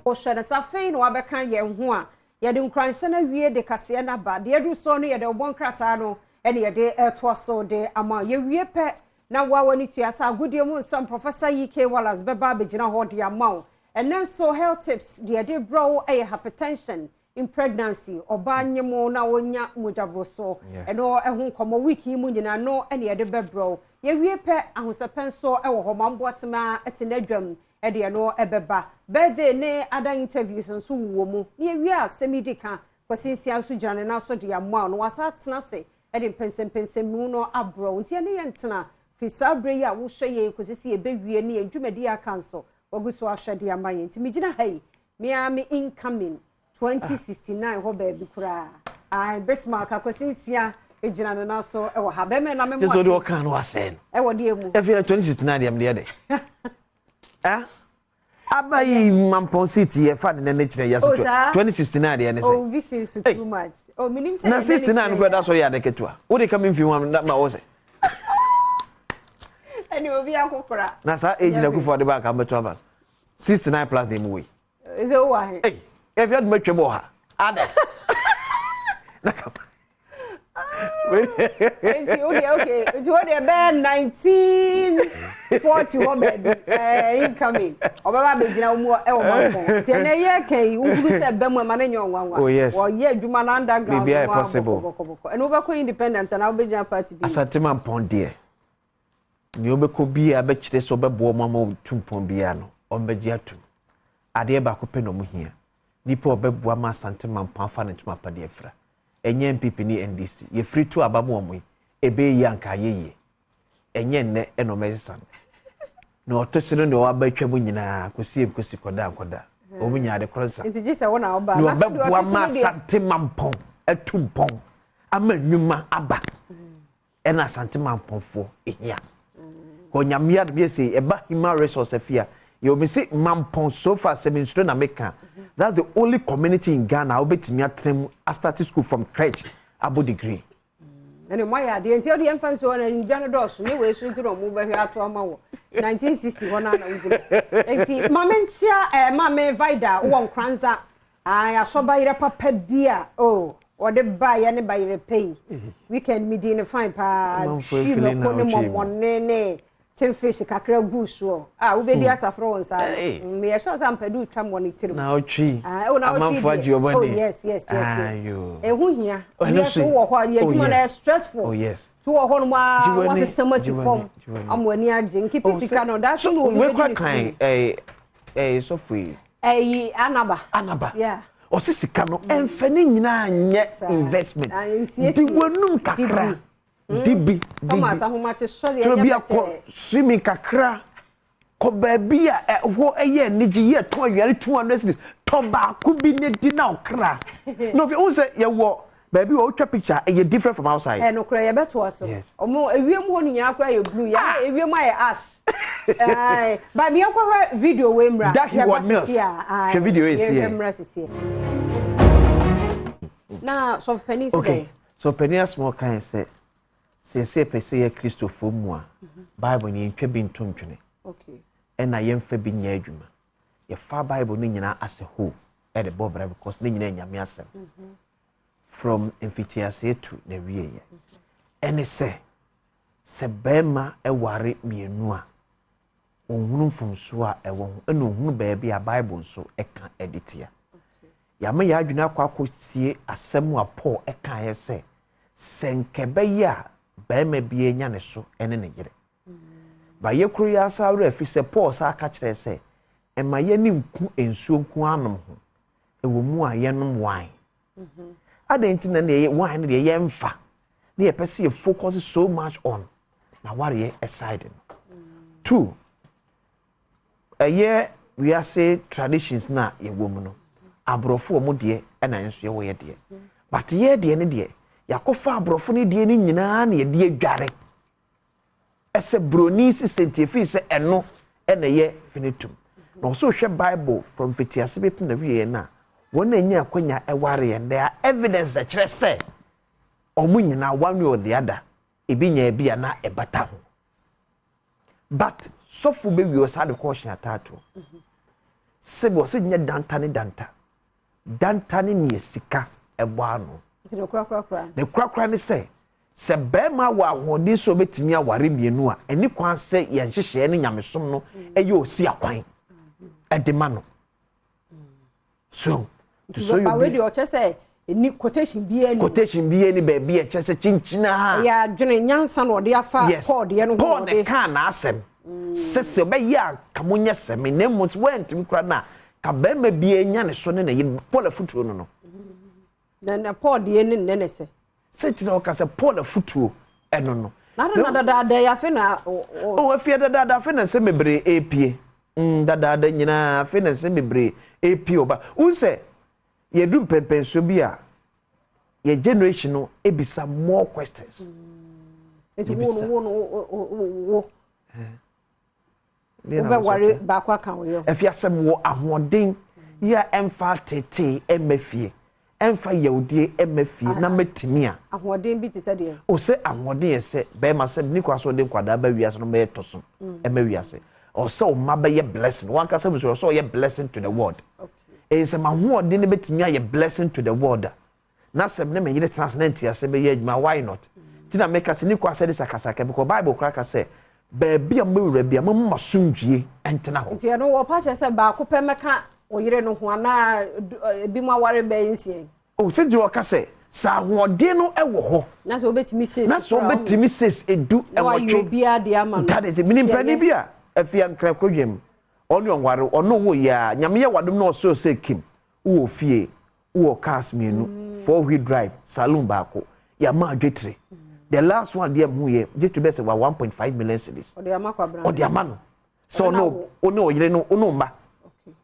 Wohwɛ no sɛ afei na wabɛka yɛn ho a, yɛde nkuranhyɛ no awie de kaseɛ no aba. Deɛ aduru soɔ no yɛde ɔbɔ nkrataa no ɛne yɛde ɛtoa so de ama. Yɛwie pɛ na woa w'ani tua sɛ agodie mu nsɛm Professor E.K. Wallace bɛba abɛgyina hɔ de ama wo. Ɛnɛ nso health tips deɛ yɛde brɛ wo ɛyɛ hypertension in pregnancy, ɔbaa nyem na wonya mogyaboroso. Ɛno ɛho nkɔmmɔ week yi mu nyinaa no ɛne yɛde bɛbrɛ wo. Yɛwie pɛ, ahosɛpɛ nso ɛwɔ hɔ ma mboatema ɛte n'adwam ɛde ɛno ɛbɛba. Birthday ne other interviews nso wɔ mu. Ne yɛwie a, asɛm yi di ka Kwasi Nsia nso gyina ne nan so de ama wo na wasa atena ase ɛde mpɛnsɛmpɛnsɛmu no abrɛ wo. Nti ɛne yɛn ntena fi saa berɛ yi a wohwɛ yɛn kɔsi sɛ yɛbɛwie ne yɛn dwumadi aka nso wagu so ahwɛ de ama yɛn. Nti megyina ha yi mea me incoming 2069 hɔ baabi koraa. Ai, Bismarck Akwasi Nsia gyina ne nan so wɔ ha. Bɛrima na me sɛ wode ɔka no wasɛe no. Ɛwɔ deɛ mu? Afei na 2069 deɛ medeɛ dɛ aba yi Mampɔn seat yɛfa ne nane kyerɛ yɛse. Oh, saa? 2069 deɛ ne sɛ Oh, vision so too much. Oh, minim sɛ na ɛnɛ ne 69 no kyerɛ kora da sɔre yɛ ade ketewa wode ka memfi ho ma wo sɛ ɛne obi akokora. Na saa age na Akufo ade ba aka mbɛto aba 69 plus na mu wei. Ɛsɛ wowɔ ahe? Ei, ɛfi adoma twam wɔ ha ada na kama. Nti wo deɛ, okay, nti wo deɛ bɛyɛ 1940 hɔ baabi incoming ɔbɛba abɛgyina wo mu ɛwɔ Mampɔn. Nti ɛnɛ yɛ kɛn yi wohuru sɛ bɛ mu ɛma ne nyɛ ɔnwanwa. Oh, yes. Wɔyɛ adwuma no underground. Biribiara mu yɛ possible. Bɔkɔbɔkɔ ɛna wobɛkɔ independent anaa wobɛgyina party bi mu? Asante Mampɔn deɛ, nea wobɛkɔ biara bɛkyerɛ sɛ wobɛboa ɔmo ama tu mpɔn biara no, ɔmbɛgye atom. Adeɛ baako pɛ na ɔmo hia, nipa a ɔbɛboa ma Asante Mampɔn afa ne ntoma apadeɛ afira. Ɛnyɛ NPP ne NDC yɛfiri to aba mu ɔmo yi ɛbɛyɛ yie anka ayɛ yie. Ɛnyɛ nnɛ ɛna ɔmo ɛsesa no na ɔto se no deɛ ɔwɔ aba atwa mu nyinaa kɔsi nkosi kɔda nkɔda ɔmo nyinaa de korɔ nsa. Nti gye sɛ wo na woba na na sɛ deɛ ɔbɛboa ɔte so ma no deɛ Asante Mampɔn atu mpɔn ama nnwuma aba ɛna Asante Mampɔnfoɔ ehia ɔnyame adom yɛ sɛ ɛba human resource afi a yɛwɔ mi sɛ Mampɔn so far sɛ mi na meka, that's the only community in Ghana a wobɛtumi atena mu astart school from crèche abɔ degree. Ɛne mo ayɛ adeɛ nti wode yɛmfa nsuo na ndwa no dɔɔso nyɛ wei so nti na ɔmo bɛhwɛ ato ama wɔ 1960 hɔ no ana wogyina. Nti ma menkyia Maame Vida wɔ Nkranza. Ai, asɔba yerɛ papa bi a o ɔde baeɛ ne bayerɛ pɛ yi weekend mi di ne fine paa. Amanfoɔ twi mfili mako na ne wotwi mu. Mɔmɔne ne chin fish kakra gu soɔ a wobɛdi ataforo wɔ nsa. Hey. Meyɛ sure sɛ ampɛde wotwa mmɔ ne tirim. Na ɔtwi. Ah, ɛwɔ na ɔtwi amanfoɔ deɛ. agye ɔbɔ Oh, ne yes. Ayo. Ɛho hia. Ɛno Yes, so. wowɔ hɔ a yɛ Oh, adwuma no yɛ yes. stressful. Oh, yes. Tí wɔ hɔ nom a Gye w'ani, wɔasesɛm asi gye w'ani, fam gye w'ani. ama w'ani agye nkepe Oh, sika no daa so na obi wei bɛdi kora ne kan fie. ɛɛ ɛɛ sɔfo yi. Ɛyi Anaba. Anaba. Yeah. Ɔsi sika no ɛnfɛ ne nyinaa nyɛ Saa. investment. Ah, nsiesie. Di w'anum kakra di bi di Thomas bi ahomakye sɔre turo ɛnyɛ bi akɔ bɛtɛɛ. Swimming kakra kɔ baabi a ɛhɔ ɛyɛ anigye yɛ tɔn aduane 200 cedis, tɔ baako bi ne di na ɔkra na ofi ohun sɛ yɛwɔ baabi wɔ otwa picture ɛyɛ different from outside. Ɛ nokorɛ yɛbɛtoa so. Yes. Ɔmo ewiem hɔ no nyinaa koraa yɛ blue yɛ ewiem ayɛ ash. Ɛɛ, baabi yɛnkɔhwɛ video wei mmra. That he Yɛba want mills. sisi a, ae, Hwɛ video yi si yɛhwɛ yɛ. mmra sisi na sɔfopanin si Okay dɛ. So panin asoma ɔkan sɛ sɛsɛ pɛ sɛ yɛ Kristofoɔ mu a, Bible no yɛntwa bi nto ntwene ɛna yɛmfa bi nyɛ adwuma. Yɛfa Bible no nyinaa as a whole ɛde bɔ bra because ne nyinaa yɛ Nyame asɛm from mfitiaseɛ to na wieɛ. Ɛne sɛ bɛrima ɛware mmienu a, ɔnhunu mfomsoɔ a ɛwɔ ho ɛna ɔhunu baabi a Bible nso ɛka ɛde tia. Yàmɛ yɛ adwene akɔ akɔsie asɛm a Paul ɛkaeɛ sɛ nkɛ bɛyɛ a bɛrima bi anya ne so ɛne ne yere ba yɛ koro yi asa awura afi sɛ Paul sa aka kyerɛ sɛ ɛma yɛne nku nsuo nko anom ho ɛwɔ mu a yɛnom wine adan nti na deɛ wine no deɛ yɛmfa na yɛpɛ sɛ yɛ focus so much on na wareɛ aside no. Two, ɛyɛ wiase traditions na yɛwɔ mu no, aborɔfo wɔn deɛ ɛna nso yɛwɔ yɛ deɛ, but yɛ deɛ ne deɛ yɛakɔfa aborɔfo no deɛ no nyinaa na yɛde adware ɛsɛ broni sisɛ nti efi sɛ ɛno ɛna ɛyɛ finitum na ɔsɛ ohwɛ Bible from fitiase bi na wie no a, wɔn a anya akɔnya ɛware yɛn, there are evidence ɛkyerɛ sɛ wɔn nyinaa one way or the other ebi nya ebi a na ɛbata ho, but sɔfo bɛwie ɔsaa de kɔ ɔhyɛn ataatoɔ. Sɛbi ɔsɛ nyɛ danta ne danta. Danta ne neɛ sika ɛbɔ ano. Nti ne korakorakora. Ne korakora ne sɛ, sɛ bɛrima wɔ ahoɔden sɛ ɔbɛtumi aware mmienu a, ɛni kwan sɛ yɛn nhyehyɛeɛ ne nyamesom no ɛyɛ osi akwan ɛde ma no. So to so you be deɛ ɔkyɛ sɛ ɛni quotation biara ni. Quotation biara ni baabi a ɛkyɛ sɛ kyinkyina ha. Ɛyɛ adwene nyansa na ɔde afa Paul deɛ no ho. Paul na kaa n'asɛm sɛ sɛ ɔbɛyɛ a ka mo nyɛ sɛ me, na mmom sɛ wɔantumi kora no a, ka bɛrima biara nya ne so ne ne yere. Paul afotuo no. Na Paul deɛ ne nnɛ ne sɛ. Sɛ kyerɛ ɔka sɛ Paul afotuo ɛno no. Na na dadaada yi afe na. O afie dadaada afe na nsɛm bebree epie. Dadaada nyinaa afe na nsɛm bebree epie ɔba. N sɛ yɛdu mpɛmpɛnsoɔ bi a, yɛ generation no ebisa more questions. Nti wo no wo no wo wobɛware baako aka wo yɛ. Efi asɛm wɔ ahoɔden yi a ɛmfa tete ɛmɛ fie, ɛmfa yawdie ɛmɛ fie na mɛtumi a. Ahoɔden bi te sɛ deɛ. O sɛ ahoɔden yɛ sɛ bɛrima sɛ ne kwan so ɔde nkwadaa ba wiase no bɛyɛ tɔso ɛmɛ wiase. Ɔsɛ ɔma bɛyɛ blessing, wankasa mu sɛ ɔsɛ ɔyɛ blessing to the world. Ɛyɛ sɛ ma ahoɔden no bɛtumi ayɛ blessing to the world a, na sɛ ne me yere tena ase na nti ase bɛyɛ adwuma, why not? Ti na meka sɛ ne kwan sɛ de sakasaka, because Bible koraa ka sɛ baabi a mobɛwura bi a, momma asomdwie ntena hɔ. Nti ɛno wɔpa kyerɛ sɛ baako pɛ mɛka ɔyere no ho anaa ebi mu aware bɛyɛ nsia? O sɛ deɛ ɔka sɛ sɛ ahoɔden no wɔ hɔ na sɛ wobɛtumi ses na sɛ wobɛtumi ses 10 na wayɛ 8 obiara de ama no. That is it. Menim panin bi a afei ankra kɔdwam, ɔne ɔnware, ɔno wo yɛ a Nyame yɛ wadom na ɔsɛ ɔsɛ kim wowɔ fie, wowɔ cars mmienu, four wheel drive, saloon baako, yɛama adwetire. The last one deɛ mu yɛ dwetire bɛsɛ wa 1.5 million cedis. Ɔde ama Kwabena. Ɔde ama no sɛ ɔne ɔne ɔyere no, ɔne ɔmba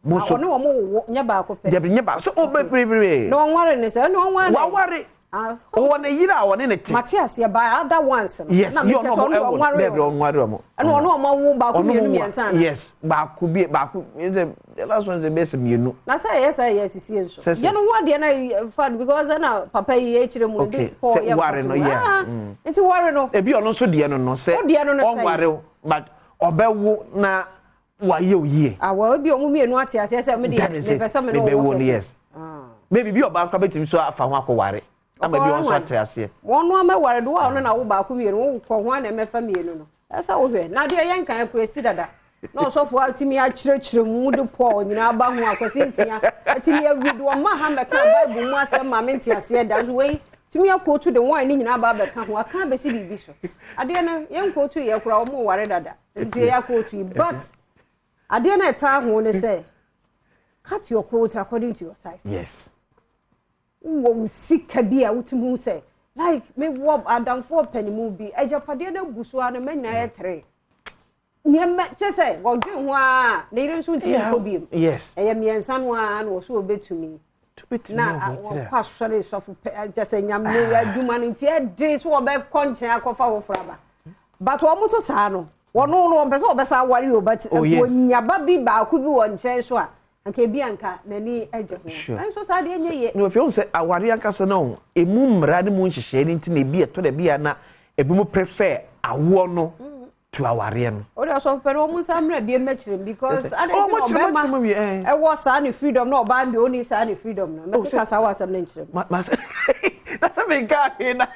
mo nso. Ɔne wɔn wowɔ nyɛ baako pɛ. Dabi, nyɛ baako sɛ ɔbɛ bebree. Na ɔnware ne sɛ ɛne ɔnware. Waware. Ɔwɔ ne yere a ɔne ne te. Mate aseɛ ba other ones no. Yes, na yɛ mekɛ ɔno sɛ ɔmo ɔno ɛwɔ ɔnware dabi wɔn. Ɔnware ɔmo. Ɛna ɔne ɔmo awo baako, ɔno mmienu, mo mmiɛnsa ana? Yes, baako bi, baako sɛ the last one sɛ bɛyɛ sɛ mmienu. Na sɛ ɛyɛ sɛ ɛyɛ asisie nso. Sɛ yɛ no ho adeɛ na fa no because ɛna papa yi akyerɛ mu Okay, de Paul sɛ yɛ ware no, mfatoho. yeah. Ah, nti ware no. Ebi ɔno nso deɛ no sɛ Wo deɛ no sɛn? ɔnware wo, but ɔbɛwo na wayɛ o yie. Awɔ ebi ɔmo mmienu ate aseɛ sɛ me That deɛ is it. mepɛ sɛ me ne Mebɛwo ɔwɔ no kɛkɛ. yes. Maybe bi ɔbaa koraa bɛtumi so afa ho akɔware ama bi ɔno nso ate aseɛ. Wɔn no amɛware do a, ɔno na wo baako mmienu wo kɔ ho ana mɛfa mmienu no, ɛsɛ wohwɛ na adeɛ yɛn kan akɔ esi dada na ɔsɔfo atumi akyerɛkyerɛ mu de Paul nyinaa ba ho akwasi nsia atumi awi de ɔma ha mɛka Bible mu asɛm ma mente aseɛ da so. Wei tumi akootu de wɔn ne nyinaa ba abɛka ho aka abɛsi biribi so. Adeɛ no yɛn kootu yɛ kora wɔn ware dada nti yɛ akootu yi, but adeɛ no ɛtaa ho ne sɛ cut your coat according to your size. Wowɔ wo sika bi a wotumi hu sɛ like mewɔ adamfoɔ panimu bi, agyapadeɛ no abu so a ne ma nyinaa yɛ tere nneɛma kyɛ sɛ wɔdwen ho a ne yere nso ntumi nkɔ biem. Ɛyɛ mmiɛnsa no a na wɔ so wɔbɛtumi na wɔkɔ asɔre sɔfo pɛ kyɛ sɛ Nyame adwuma no nti ɛde so wɔbɛkɔ nkyɛn akɔfa foforɔ aba, but wɔn nso saa no wɔn no wɔn pɛ sɛ wɔbɛsa aware o, but Oh, yes. wɔnyaba bi baako bi wɔ nkyɛn so a anka ebi anka n'ani agye ho. Ɛnso saa deɛ nyɛ yie. Na ofie sɛ aware ankasa no, emu mmara ne mu nhyehyɛe no nti na ebi ɛtɔ da bi a na ebi mu prefer awoɔ no to awareɛ no. O de ɔsɔfo pɛ no wɔn nsa mmerɛ bi mmɛkyerɛ mu because Ɛsɛ- adi Oh, nti na mo kyerɛ, mo kyerɛ mo ɔbɛrima wie, eh. ɛwɔ saa ne freedom na ɔbaa deɛ ɔni saa ne freedom no Oh, mɛkeka saa wɔ asɛm no nkyerɛ mu. Ma sɛ na sɛ menka ahwee na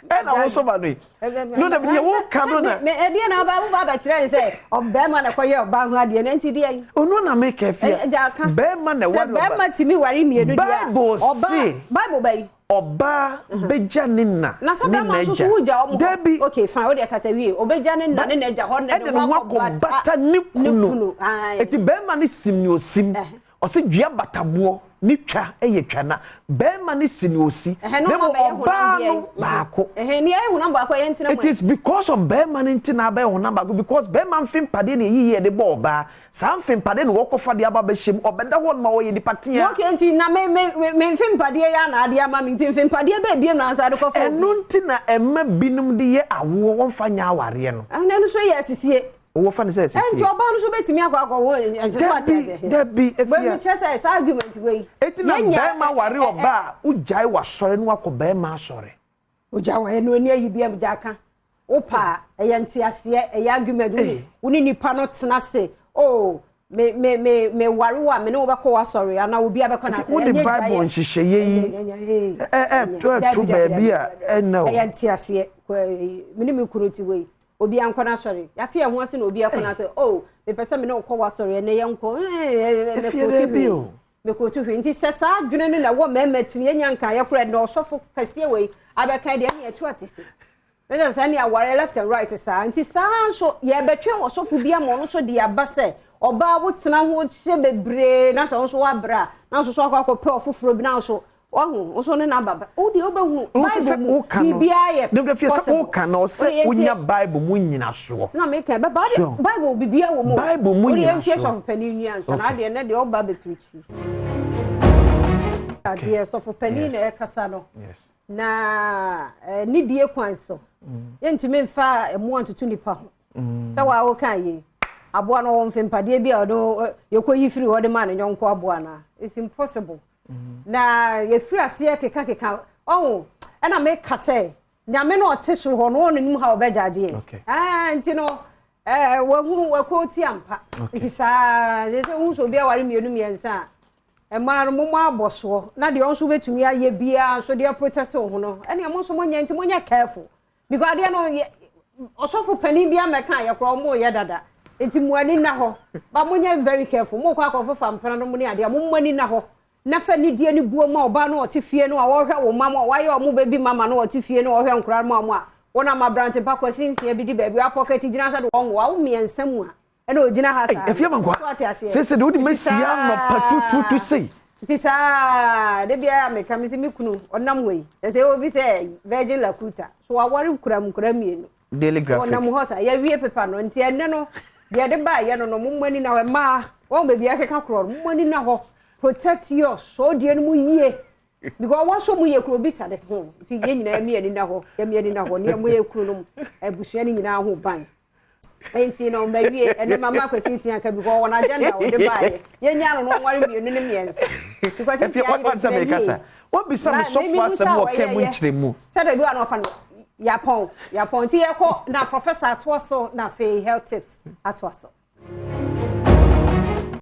ɛna wo so ba no yi no na deɛ woka no na ɛdeɛ na ɔbaa woba abɛkyerɛ n sɛ ɔbɛrima na kɔyɛ ɔbaa ho adeɛ na nti deɛ yi. Ɔno na meka fia. Ɛgya aka bɛrima na sɛ ɛware ɔbaa. Bɛrima tumi ware mmienu deɛ a Bible ɔbaa se Bible bɛyi. Ɔbaa bɛgya ne na na sɛ ne bɛrima nso so n'agya. wogya ɔmo hɔ. Dabi. Okay, fine, o deɛ kasa wie, obɛgya ne na ne n'agya hɔ ne ɛde ne ho akɔbata ne kunu. Ae. Eti bɛrima ne sim ne osim. Ɔsɛ dua bataboɔ ne twa ɛyɛ twa na bɛrima ne si ne osi. Ɛhɛ no na ma mmom bɛyɛ honam ɔbaa deɛ. No baako. Ɛhɛ ni ɛyɛ honam baako a yɛntena mu. It is because of bɛrima no nti na abɛyɛ honam baako, because bɛrima mfe mpadeɛ na ɛyiyi yɛde bɔ ɔbaa saa mfe mpadeɛ na wɔkɔfa de aba bɛhyɛ mu, ɔbɛda hɔ no ma ɔyɛ nipa tea. Okay, nti na me mfe mpadeɛ yɛ ana adeɛ ama me nti mfe mpadeɛ bɛɛ biem na ansa de kɔfa obi. Ɛno nti na ɛma binom de yɛ awoɔ, wɔmfa nyɛ awareɛ no. Ɛno nso yɛ asisie. Wɔfa no sɛ ɛnti asisie. Ɔbaa no nso bɛtumi akɔ ɛnsɛ so ate Dabi. ase. Dabi. Bɛmi Efia. kyerɛ sɛ saa argument wei. Eti na yɛnya- bɛrima ware ɔbaa a, wogyae w'asɔre no wakɔ bɛrima asɔre. Ogya wɔ ɛno ani ayi bi gya aka wopa a, ɛyɛ nteaseɛ, ɛyɛ argument. Eh. Wo ne nipa no tena se o. Me me me me ware wo a me ne wo bɛkɔ w'asɔre anaa obi abɛkɔ n'asɔre. Wode Bible nhyehyɛeɛ yi ɛto baabi a ɛnna o. Ɛyɛ nteaseɛ. Me ne me kunu ti wei. Obi ankɔ n'asɔre. Yɛate yɛn ho ase na obi akɔ n'asɔre. Oh, mepɛ sɛ me ne wo kɔ w'asɔre ɛnɛ yɛnkɔ. Efie bi o. Mekɔtu hwee. Nti sɛ saa adwene no na ɛwɔ mmarima tiri yɛnya nka yɛ koraa na ɔsɔfo kɛseɛ wei abɛka deɛ ɛne ɛtu atese. Na kyerɛ sɛ ɛne aware left and right saa. Nti saa nso yɛbɛtwe ɔsɔfo bi ama ɔno nso de aba sɛ ɔbaa wotena ho kyɛ bebree na sɛ wo nso woabrɛ a na nso so akɔ akɔpɛ ɔfoforɔ bi na nso wahu nso ne n'aba ba wo deɛ wobɛhunu Bible mu biribiara yɛ possible. Sɛ woka no sɛ wonya Bible mu nyinasoɔ. Na meka ɛbɛba wode Bible biribiara wɔ mu. Bible mu nyinasoɔ. Wode yɛntie sɔfo panin nwi ansa na adeɛ nɛ deɛ ɔba bɛpirikyi. Adeɛ sɔfo panin na ɛkasa no. Na eh, nidie kwan so. Mm. Yɛntumi mfa mmoa ntutu nipa ho. Mm. Sɛ waa woka yei aboa no ɔwɔ mfempadeɛ bi a ɔde yɛkɔyi firi hɔ de ma ne yɔnko aboa no it's impossible. Mm. Na yɛfiri aseɛ kekakeka ɔho ɛna meka sɛ nyame no ɔte soro hɔ no ɔno nim ha ɔbɛgyagye yɛn okay. nti no ɛɛ wahunu wakɔ ti ampa nti saa sɛ sɛ wohu sɛ obi aware mmienu mmiɛnsa a mmaa no mommɔ abɔsoɔ na deɛ ɔnso bɛtumi ayɛ biara nso deɛ protect wo ho no ɛnea mo nso monyɛ nti monyɛ careful because adeɛ no ɔsɔfo panin bi amɛka yɛ korɔ ɔmo yɛ dada nti mo ani nna hɔ ba monyɛ very careful mo kɔ akɔfofa mpena no mo ne adeɛ mo mo ani nna hɔ na fa nidie ne buo ma ɔbaa no a ɔte fie no a ɔrehwɛ wo mma ma wayɛ ɔmo baby mama no a ɔte fie no a ɔhwɛ nkora no ma ɔmo a wonam abrante pa kwasi nsia bi di baabi apɔkɛte gyina sɛ de wɔn wo awo mmiɛnsa mu a ɛna ogyina ha saa efie ma nkwa so ate aseɛ sese de wode masia anɔpa tututu sei nti saa de biara meka me sɛ me kunu ɔnam hɔ yi ɛsɛ obi sɛ virgin lakuta so waware nkura nkura mmienu Daily Graphic. Wɔnam hɔ sa yɛwie pepa no nti ɛnɛ no deɛ ɛde baayɛ no no mo ani na hɔ mmaa wɔn baabi akeka korɔ no mo ani na hɔ protect your so deɛ no mu yie because wɔn so mu yɛ kuro bi ta de ho nti yɛn nyinaa mi ani na hɔ yɛ mi ani na hɔ ne yɛ kuro no mu abusua no nyinaa ho ban nti no mawie ɛnɛ mama akwasi nsia nka because wɔn agenda wɔde baayɛ yɛnya no no wɔn mmienu ne mmiɛnsa because nsia yɛ de yie Wabisa me sɔfo asɛm wɔ ɔka mu nkyerɛmu. Sɛdeɛ bi wa na ɔfa no yapɔn yapɔn nti yɛkɔ na professor atoa so na afei health tips atoa so.